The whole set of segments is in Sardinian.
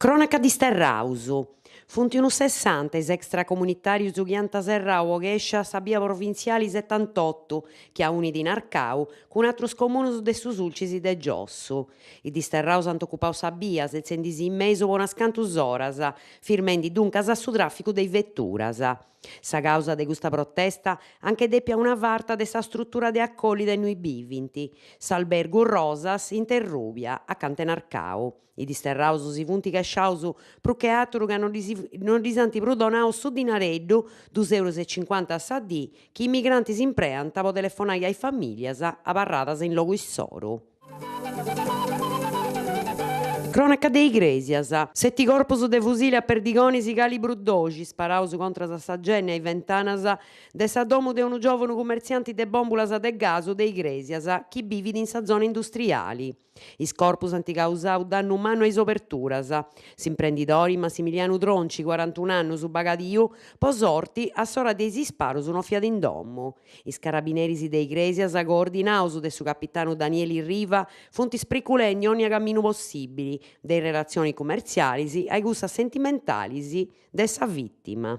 Cronaca Disterraus. Funt unus sessanta is extracomunitàrius chi ant serrau po chèscia sa bia provintziali setantotu chi aunit Narcau cun atrus comunus de su Sulcis de giossu. Is disterraus ant ocupau sa bia, setzendi·si in mesu po unas cantus oras, firmendi duncas su tràficu de is veturas. Sa càusa de custa protesta anche dèpia una farta de sa strutura de acollida innui bivint, s'albergu Rosas in Terrubia, acanta 'e Narcau. Is disterraus si funt chesciaus prus che àteru ca no ddis ant prus donau su dinareddu, dus eurus e cincuanta a sa dì, chi is migrantis impreant po telefonai a is famìlias abarradas in logu issoru. Cronaca de Igrèsias. Seti corpus de fusili a perdigonis calibru doxi sparaus contras a sa genna e a is ventanas de sa domu de unu giòvunu cumertzianti de bòmbulas de gasu de Igrèsias chi bivit in sa zona industriali. Is corpus ant causau dannu mannu a is oberturas. S'imprendidori Massimilianu Tronci, corantun'annus, bagadiu, po sorti, a s'ora de is isparus no fiat in domu. Is carabineris de Igrèsias, coordinaus de su capitanu Danieli Riva, funt spriculendi ònnia caminu possìbili, de is relatzionis cumertzialis a cussas sentimentalis de sa vìtima.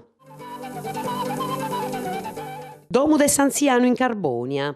Domu de s'antzianu in Carbònia.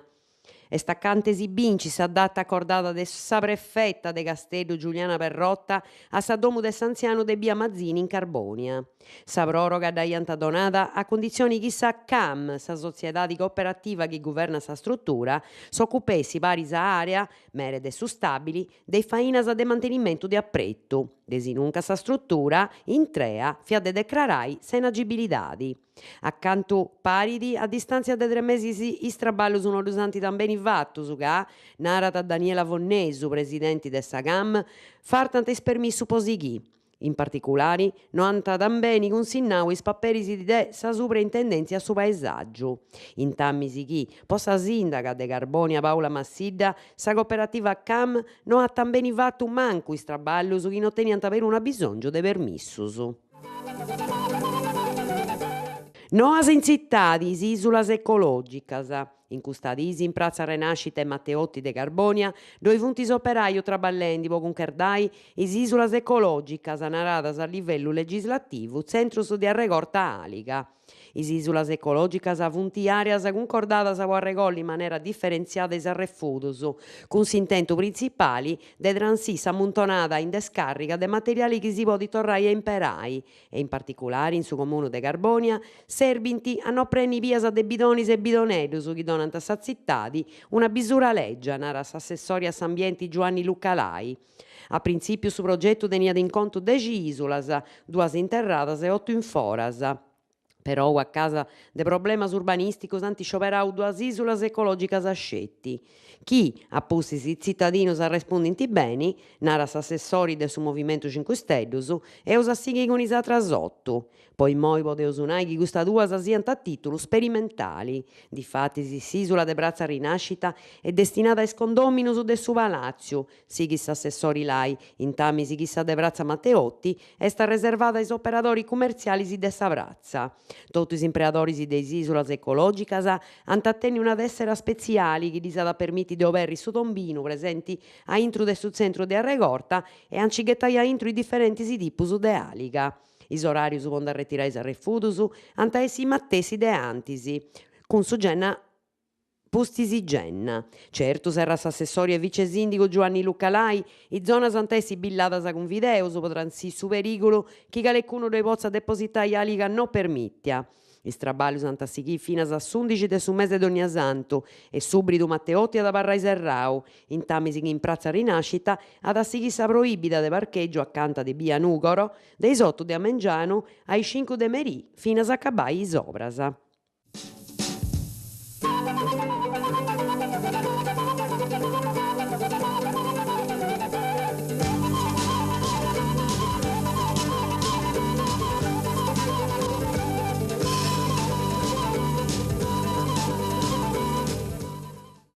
Est acanta 'e si binci sa data acordada de sa prefeta de Casteddu Giuliana Perrotta a sa domu de s'antzianu de bia Mazzini in Carbònia. Sa pròroga dd'aiant donada a cunditzioni chi sa Cam, sa sotziedadi cooperativa chi guvernat sa strutura, s'ocupessit paris a Area, mere de su stàbili, de is fainas de mantenimentu de apretu. Desinunca sa strutura intrea fiat de decrarai sena agibilidadi. A cantu parit, a distàntzia de tres mesis is traballus no ddus ant tambeni fatus ca, narat Daniela Fonnesu, presidenti de sa Cam, fartant is permissus po sighì. In particulari, no ant tambeni cunsinnau is paperis de sa Subraintendèntzia a su Paesàgiu. Intamis chi, po sa sìndaga de Carbònia Paula Massidda, sa cooperativa Cam no at tambeni fatu mancu is traballus chi no teniant perunu abisòngiu de permissus. Noas in tzitadi, is ìsulas ecològicas. In custa diis in pratza Renascita e Matteotti de Carbònia ddoi funt is operajus traballendi po cuncherdai is ìsulas ecològicas naradas a livellu legislativu tzentrus de arregorta àliga. Is ìsulas ecològicas funt àreas cuncordadas po arregolli in manera diferentziada is arrefudus, cun s'intentu printzipali de transì s'ammuntonada in descàrriga de materiali chi si podit torrai a imperai e in particulari in su comunu de Carbònia serbint a no preni bias de bidonis e bidoneddus chi donant a sa tzitadi una bisura lègia, narat s'assessori a s'ambienti Giuanni Luca Lai. A printzìpiu su progetu teniat in contu dexi ìsulas, duas interradas e otu in foras. Perou a causa de problemas urbanìsticos ant scioberau duas ìsulas ecològicas sceti, chi, a pustis is tzitadinus arrespundint beni, narat s'assessori de su Movimentu Cincu Steddus, eus a sighiri cun is atras otu. Po immoi podeus nai chi custas duas siant a tìtulu sperimentali. Difatis s'ìsula de Pratza Rinascita est destinada a is condòminus de su Palàtziu, Sighit s'assessori Lai, intamis chi sa de Pratza Matteotti est arreservada a is operadoris cumertzialis de sa pratza. Totu is impreadoris de is ìsulas ecològicas ant a tenni una tèssera spetziali chi ddis at a permiti de oberri su tombinu presenti a intru de su tzentru de arregorta e a nci ghetai a intru is diferentis tipus de àliga. Is oràrius po nd'arretirai is arrefudus ant a essi is matessi de antis, cun su genna Pustis genna. Certu, serrat s'assessori e vice sìndigu Giuanni Luca Lai, is zonas ant a essi billadas cun videus po transì su perìgulu chi calecunu ddoi potzat depositai àliga no permìtia. Is traballus ant a sighì finas a s'ùndixi de su mese de Onniasantu e su bridu Matteotti at a abarrai serrau, intamis chi in Pratza Rinascita at a sighì sa proibida de parchègiu acanta de bia Nùgoro de is otu de a mengianu a is cincu de merì finas a acabai is obras.